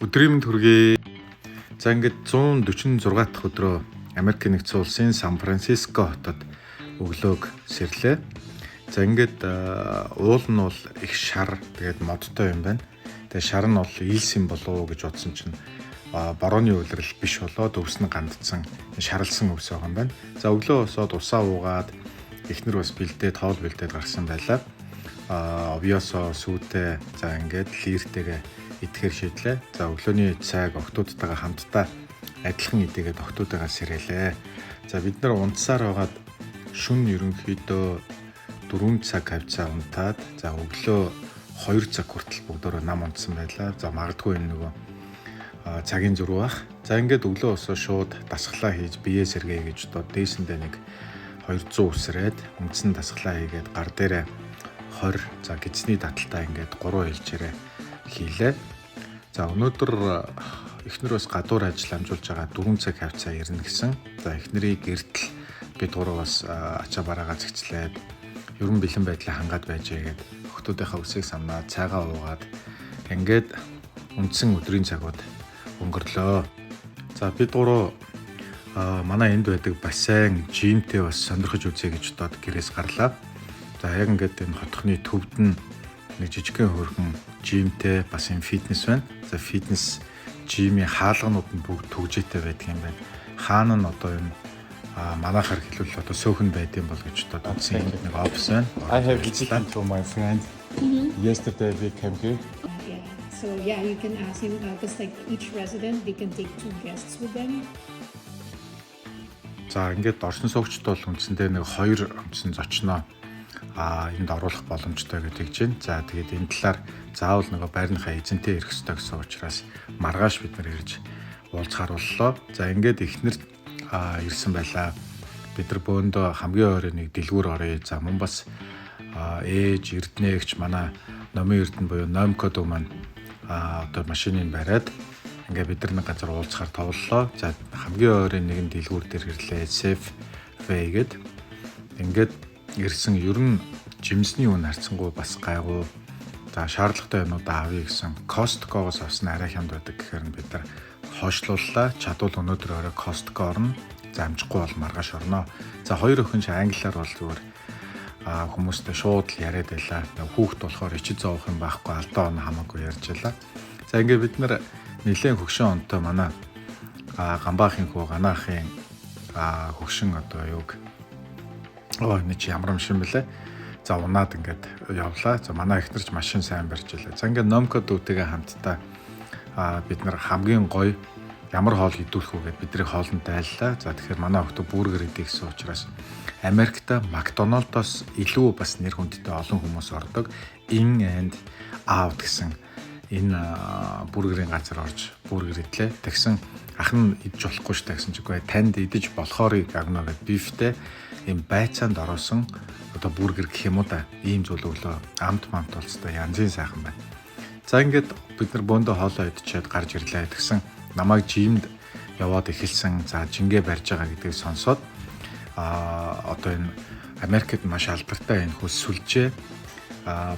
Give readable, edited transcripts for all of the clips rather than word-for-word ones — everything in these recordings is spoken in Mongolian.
Өдрийн мэнд хүргэе. За, ингээд 146 дахь өдрөө Америк Нэгдсэн Улсын Сан Франциско хотод өглөөг сэрлээ. За, ингээд уул нь бол их шар, тэгээд модтой юм байна. Тэгээд шар нь бол ийлсэн болов уу гэж бодсон чинь борооны улирал биш болоод өвс нь гандцсан, шарлсан өвс байгаа юм байна. За, өглөө босоод усаа уугаад эхнэр бас бэлдээд, хоол бэлдээд гарсан байлаа. Овёосоо сүүтэй, за, ингээд лийртэйгээ идэхээр шийдлээ. За, өглөөний цайг охидтойгоо хамтдаа адилхан идээгээд охидтойгоо сэрээлээ. За, бид нар унтсаар байгаад шөнө ерөнхийдөө 4 цаг хавьцаа унтаад, за, өглөө 2 цаг хүртэл бүгдөө нам унтсан байлаа. За, магадгүй энэ нөгөө цагийн зөрүү бах. За, ингээд өглөө босоо шууд дасгалаа хийж, биеэ сэргээе гэж бодоод дээсэндээ нэг 200 үсрээд, үндсэн дасгалаа хийгээд, гар дээрээ 20, за, гэдэсний даталтаа ингээд 3 хэлжээрээ хийлээ. За, өнөөдөр эхнэр бас гадуур ажил амжуулж байгаа, 4 цаг хавьцаа ирнэ гэсэн. За, эхнэрийг гэртэл бид гурав бас ачаа бараагаа зэгцлээд, ер нь бэлэн байдлаа хангаад байжээ гээд охидынхаа үсийг самнаад, цайгаа уугаад ингээд үндсэн өдрийн цагууд өнгөрлөө. За, бид гурав манай энд байдаг бассейн, gym тэй бас сонирхож үзье гэж бодоод гэрээс гарлаа. За, яг ингээд энэ хотхны төвд нь нэг жижигхэн хөөрхөн gym тэй бас юм фитнес байна. За, фитнес gym ийн хаалганууд нь бүгд түгжээтэй байдаг юм байна. Хаана нь одоо энэ манайхаар хэлбэл одоо сөөхөн байдсан бол гэж бодоод үзсэн, энд нэг офис байна. I have visited to my friend. Yesterday we came here. Yeah. So yeah, you can ask him because, like, each resident, they can take two guests with them. За, ингээд оршин суугчид бол үндсэндээ нэг хоёр үндсэн зочноо энд оруулах боломжтой гэж тэгж байна. За, тэгээд энэ талаар заавал нөгөө байрныхаа эзэнтэй ирэх ёстой гэсэн учраас маргааш бид нар ирж уулзахаар боллоо. За, ингээд эхнэр ирсэн байлаа. Бид нар бөөндөө хамгийн ойрын нэг дэлгүүр оръё. За, мөн бас ээж Эрдэнэ эгч, манай номын эрдэнэ буюу Номко дүү маань одоо машиныг бариад ингээ бид нар нэг газар уулзахаар товллоо. За, хамгийн ойрын нэгэн дэлгүүр дээр ирлээ. Safeway гээд ингээд ирсэн. Ер нь жимсний үн харьцангуй бас гайгүй. За, шаардлагатай юмнуудаа авъя гэсэн Costco-гоос авсан арай хямд байдаг гэхээр нь бид нар хойшлууллаа. Чадвал өнөөдөр орой Costco орно. За, амжихгүй бол маргааш орно. За, хоёр охин чи англиар бол зүгээр хүмүүстэй шууд л яриад байлаа. Хүүхэд болохоор ичид зовох юм байхгүй, алдаа оноо хамаагүй ярьж байлаа. За, ингээд бид нар нэлээд хөгшин онтой манай Гамбаахын хүү, Ганаахын хөгшин одоо юуг оо энэ чи ямар машин бэлээ. За, унаад ингээд явлаа. За, манай эхнэрч машин сайн барьж байлаа. За, ингээд Номко дүүтэйгээ хамтдаа бид нар хамгийн гоё ямар хоол идүүлэх үү гэд бидний хоолнд дайллаа. За, тэгэхээр манай охид бургер идэх гэсэн учраас Америкта Макдоналдоос илүү бас нэр хүндтэй, олон хүмүүс ордог In and Out гэсэн энэ бургерийн газар орж бургер идлээ. Тэгсэн ах нь идэж болохгүй шүү дээ гэсэн чиггүй танд идэж болохоорыг агно гэд beef тэй ийм байцаанд оруулсан одоо бургер гэх юм уу да, ийм зүйл өглөө. Амт мамт болцтой янзын сайхан байна. За, ингээд бид нар бөөндөө хоолоо идчихэд гарч ирлээ. Тэгсэн намайг gym д яваад эхэлсэн. За, жингээ барьж байгаа гэдгийг сонсоод одоо энэ Америкт маш алдартай энэ хөл сүлжээ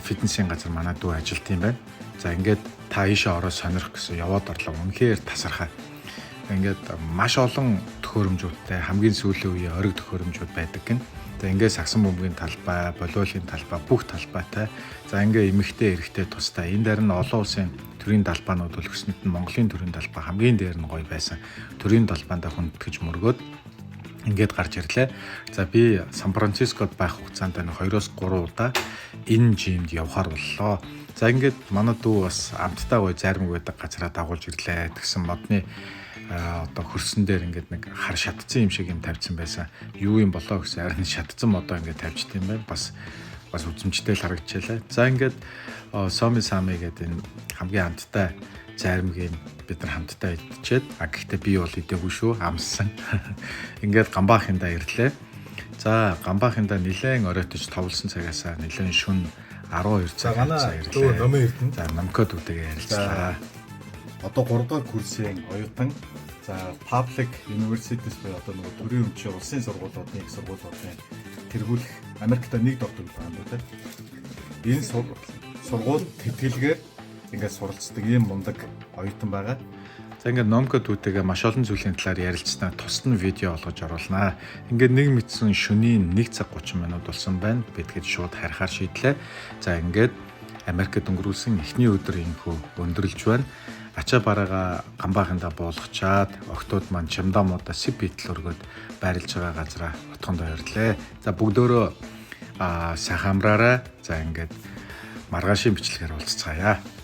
фитнесийн газар манай дүү ажилт юм байна. За, ингээд та ийшээ ороо сонирх гэсэн яваад орлоо. Үнэхээр тасархай. Ингээд маш олон төхөөрөмжүүдтэй, хамгийн сүүлийн үеийн ориг төхөөрөмжүүд байдаг гин. За, ингээд сагсан бөмбөгийн талбай, волейболын талбай, бүх талбайтай. За, ингээ эмэгтэй, эрэгтэй тустай. Энэ дээр нь олон улсын төрийн далбаанууд өлгөснөд нь Монголын төрийн далбай хамгийн дээр нь гоё байсан. Төрийн далбаандаа хүндэтгэж мөргөөд ингээд гарч ирлээ. За, би Сан Францискод байх хугацаанд нэг 2-оос 3 удаа энэ gym д явхаар боллоо. За, ингээд манай дүү бас амттай гоё зайрмаг байдаг газараа дагуулж ирлээ. Тэгсэн модны одоо хөрсөн дээр ингээд нэг хар шатцсан юм шиг юм тавьсан байсан. Юу юм болоо гэсэн, харин шатцсан модоо ингээд тавьжт юм байна. Бас үзэмжтэй л харагдчихлаа. За, ингээд Соми Сами гэдэг энэ хамгийн амттай зайрмагийг бид нар хамтдаа идчихэд, а гэхдээ би бол идээгүй шүү, амссан. Ингээд Гамбаахинда ирлээ. За, Гамбаахинда нилээн оройтож товлсон цагаасаа нилээн шүн 12 цаг манай дүү ирлээ. Номын Эрдэнэ. За, Номко дүүтэйгээ ярилцлаа. Одоо 3 дугаар курсын оюутан. За, Public Universities буюу одоо нөгөө төрийн өмчийн улсын сургуулиудын их сургуулиудын тэргүүлэх Америкт нэгд ордог юм байна тийм. Энэ сургууль тэтгэлгээр Ингээд суралцдаг ийм мундаг оюутан байгаа. За, ингээд Номко дүүтэйгээ маш олон зүйлийн талаар ярилцсанаа тусад нь видео олгож оруулнаа. Ингээд нэг мэдсэн шөнийн 1 цаг 30 минут болсон байна. Бид хэд шууд харихаар шийдлээ. За, ингээд Америкт өнгөрүүлсэн эхний өдөр ийнхүү өндөрлж байна. Ачаа бараагаа Ганбаахандаа буулгачаад охидууд маань чемодануудаа сэв байтал өргөөд байрлаж байгаа газараа отгондоо ирлээ. За, бүгдөө сайхан амраарай. За, ингээд маргаашийн бичлэгээр уулзацгаая.